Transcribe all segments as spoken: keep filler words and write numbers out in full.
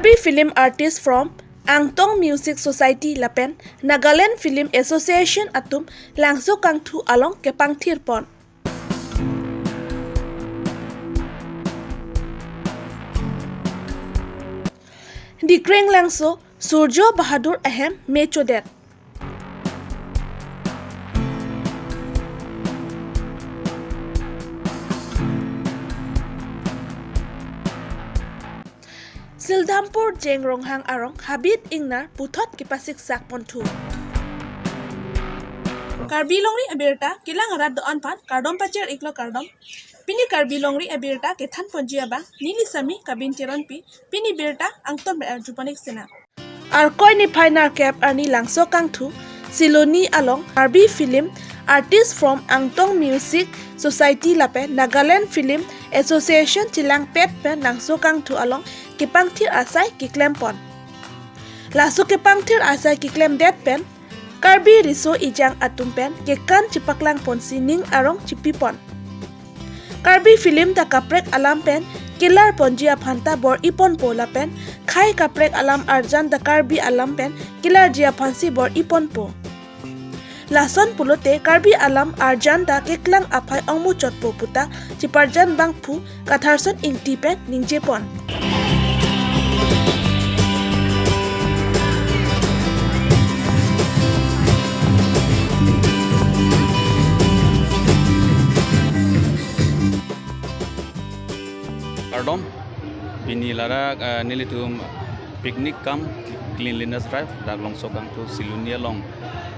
Karbi Film Artist from Angtong Music Society lapen Nagaland Film Association atum Langso Kangthu along kepangthir pon. Dikreng Langso, Surjo Bahadur ahem me chodet. Sildhampur Jeng Ronghang arong habit ingnar puthot kepasiksak ponthu. Karbi Longri Abirta kelang arat do-an aphan kardom pachir iklo, kardom. Pini Karbi Longri Abirta kethan ponji abang neli Sami Kabin Teronpi, pini birta angton ber arju panik sena. Arkoi niphai nerkep arni Langso Kangthu, Siloni along Karbi Film Artist from Angtong Music Society lapen Nagaland Film Association chelangpet pen Langso Kangthu along kepangthir asai keklem pon. Laso kepangthir asai keklemdet pen Karbi riso ejang atum pen kekan chepaklang ponsi ning arong chepi pon. Karbi film ta kaprek alam pen kelar ponji aphan ta bor-i ponpo lapen khei kaprek alam arjan ta Karbi alam pen kelarji aphansi bor-i ponpo. Lason pulote Karbi alam arjan ta keklang aphai ongmuchotpo puta cheparjan bangphu Katharson Ingti pen ningje pon. Kardom, pini ladak, eh, nelitum picnic cum cleanliness drive dak Langso Kangthu Siloni along,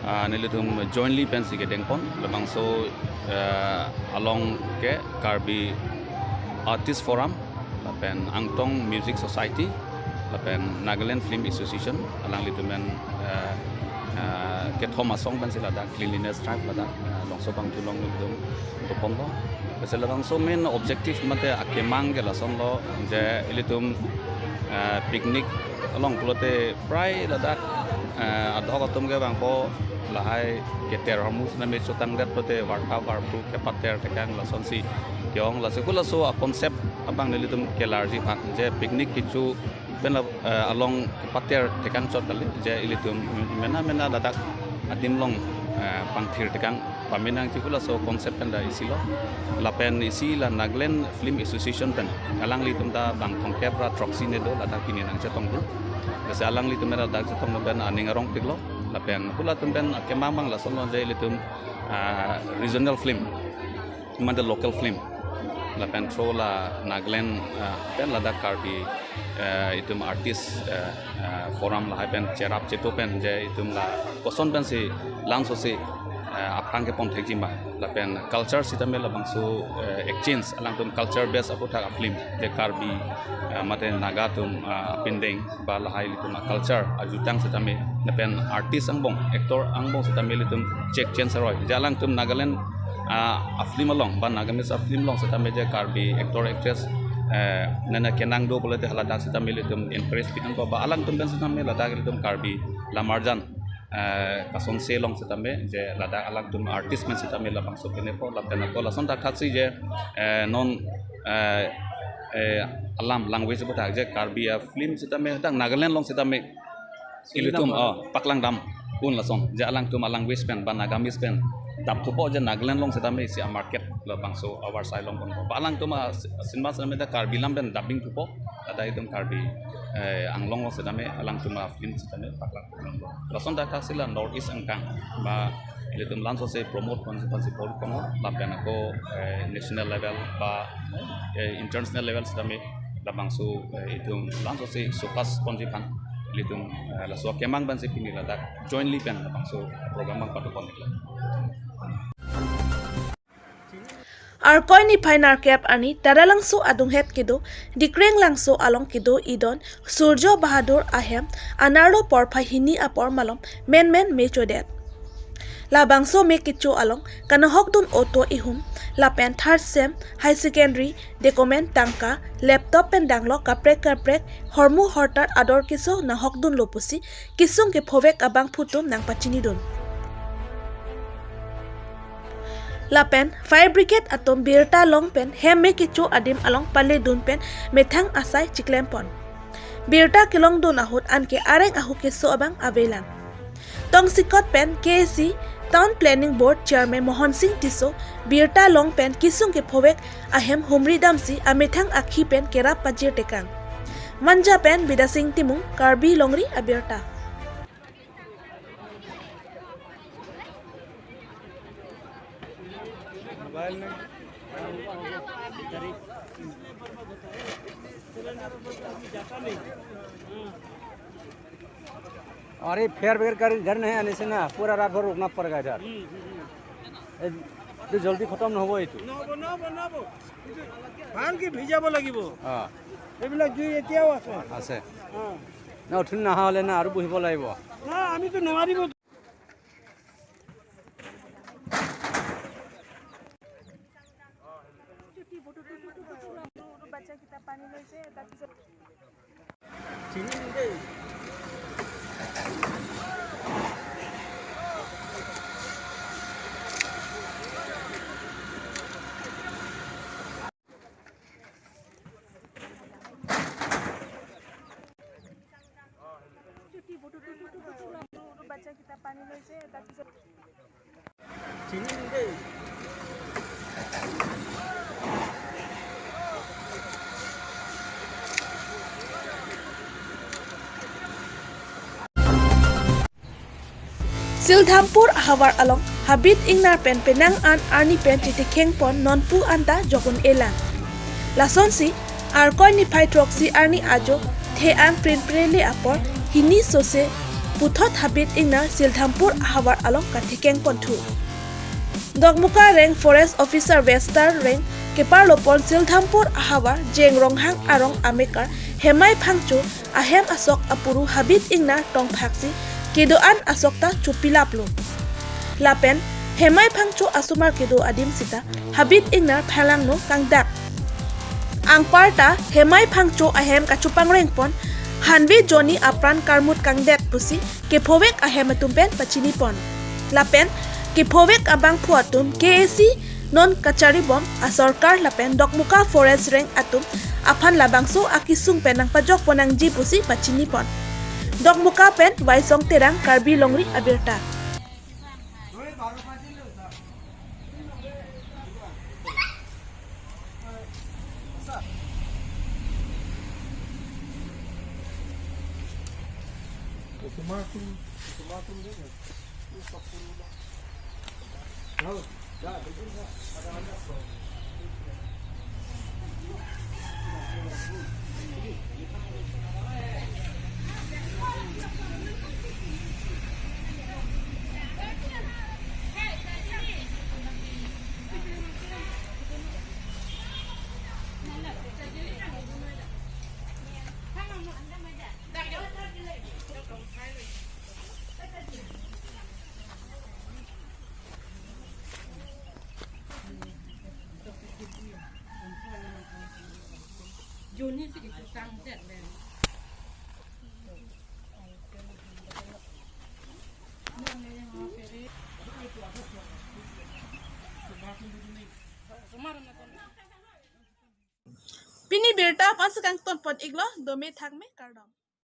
ah, nelitum jointly pensi kedeng pon, labangso, eh, along ke Karbi Artist Forum lapen Angtong Music Society lapen Nagaland Film Association alanglitum pen, eh, eh, kethom asong pensi ladak cleanliness drive ladak, eh, Langso Kangthu along nelitum doponlo. Pensi labangso main objective mate akemang ke lasonlo je ilitum, eh, picnic along pulote prai ladak, eh, adhok atum ke bangpo lahai keter hormu sina me chotangdet pulote warta warpu kepater tekang lasonsi ke-ong, lasi halaso a-concept abang nelitum kelarji aphan je picnic kecho pen la, eh, along kepater tekang chot kali je ilitum mena mena ladak adim along, eh, pangthir tekang pamenangji halaso concept pen ta isilo. Lapen isi la Nagaland Film Association pen alanglitum ta bang thomkep ra throksi ne do ladak pini nangchetongdun. Lasi alanglitum pen ladak chetongdun pen aning arongpiklo. Lapen halatum pen akemang abang lasonlo je ilitum, ah, regional film mate local film lapen through la Nagaland, ah, pen ladak Karbi, eh, itum artist, eh, eh, forum lahai pen cherap cheto pen je itum la koson pensi Langso si, eh, aphrang kepon thekji ma lapen culture sitame labangso, eh, exchange alangtum culture base aputhak a-film je Karbi, eh, mate Naga atum, ah, pindeng ba lahai ilitum a-culture ajutang sitame lapen artist angbong, actor angbong sitame ilitum chek chen saroi. Je alangtum Nagaland, ah, a-film along ba Nagamese a-film along sitame je Karbi actor actress, eh, nana kenang do pulote haladak sitame ilitum encourage pinangpo ba alangtum pen sitame ladak ilitum Karbi lamarjan, eh, kasonse along sitame je ladak alangtum artist pen sitame labangso kenepo lapen ako lason thakthaksi je, eh, non, eh, eh, alam language aputhak je Karbi a-film sitame dak Nagaland along sitame ilitum, oh, paklang dam un lason je alangtum a-language pen ba Nagamese pen dap thupo je Nagaland along sitame isi a-market labangso avarsai longponpo. Ba alangtum a-cinema sitame dak Karbi lam pen dubbing thupo, ladak itum Karbi, eh, Anglong along sitame alangtum a-film sitame paklang. Lason thakthaksi la North East angkang ba ilitum Langso si promote ponsi ponsi por ponlo lapen ako, eh, national level ba, eh, international level sitame labangso, eh, itum Langso si showcase ponji aphan ilitum, eh, laso akemang pensi pini ladak jointly pen labangso program abang pado pon iklo. Arkoi niphai nerkep arni Taralangso adunghet kedo Dikreng Langso along kedo idon Surjo Bahadur ahem anerlo porphai hini apor malom menmen me chodet. Labangso me kecho along kanahokdun auto ihum lapen third sem higher secondary document tangka laptop pen danglo kaprek kaprek hormu hortar ador keso nahokdunlo pusi kesung kephovek abangphu atum nangpachinidun. Lapen fire brigade atum birta long pen hem me kecho adim along paledun pen methang asai chiklem pon. Birta kelongdun ahut anke areng ahu keso abang avelang. Tongsekot pen K A C Town Planning Board Chairman Mohon Singh Tisso birta long pen kesung kephovek ahem humri damsi amethang akhi pen kerap pajir tekang. Manja pen Bidya Sing Timung, Karbi Longri Abirta. और ये फेयर बगैर कर घर नहीं आने से ना, पूरा रात भर रुकना पड़ेगा इधर। ये तो जल्दी खत्म ना हो ये तो। নহ'ব, নহ'ব, নহ'ব। এইটো ভালকে ভিজাব লাগিব। অ। এইবিলাক জুই এতিয়াও আছে। আছে। অ। না, উঠি নাহা হ'লে না আৰু বহিব লাগিব। না, আমিতো নোৱাৰিব। Sildhampur ahavar along habit ingnar pen penang an arni pen chetekheng pon nonpu anta jok un-elang. Lasonsi Arkoi niphai throksi arni ajo the-ang prinprele apor hini sose puthot habit ingnar Sildhampur ahavar along kathekheng ponthu. Dokmoka Range Forest Officer Western Range keparlo pon Sildhampur ahavar Jeng Ronghang arong amekar Hemai Phangcho ahem asok apuru habit ingnar tongphaksi kedo-an asok ta chopilaplo. Lapen Hemai Phangcho asomar kedo adim sita habit ingnar phalangno kangdak. Anparta Hemai Phangcho ahem kachopangreng pon hanve jonni apran karmut kangdet pusi kephovek ahem atum pen pachini pon. Lapen kephovek abangphu atum K A C non kacharibom asorkar lapen Dokmoka Forest Range atum aphan labangso akesung pen nangpajok pon nangji pusi pachini pon. Dokmoka pen Waisong Terang, Karbi Longri Abirta. Pini birta aphan si kangton pon iklo, dome thakme, kardom.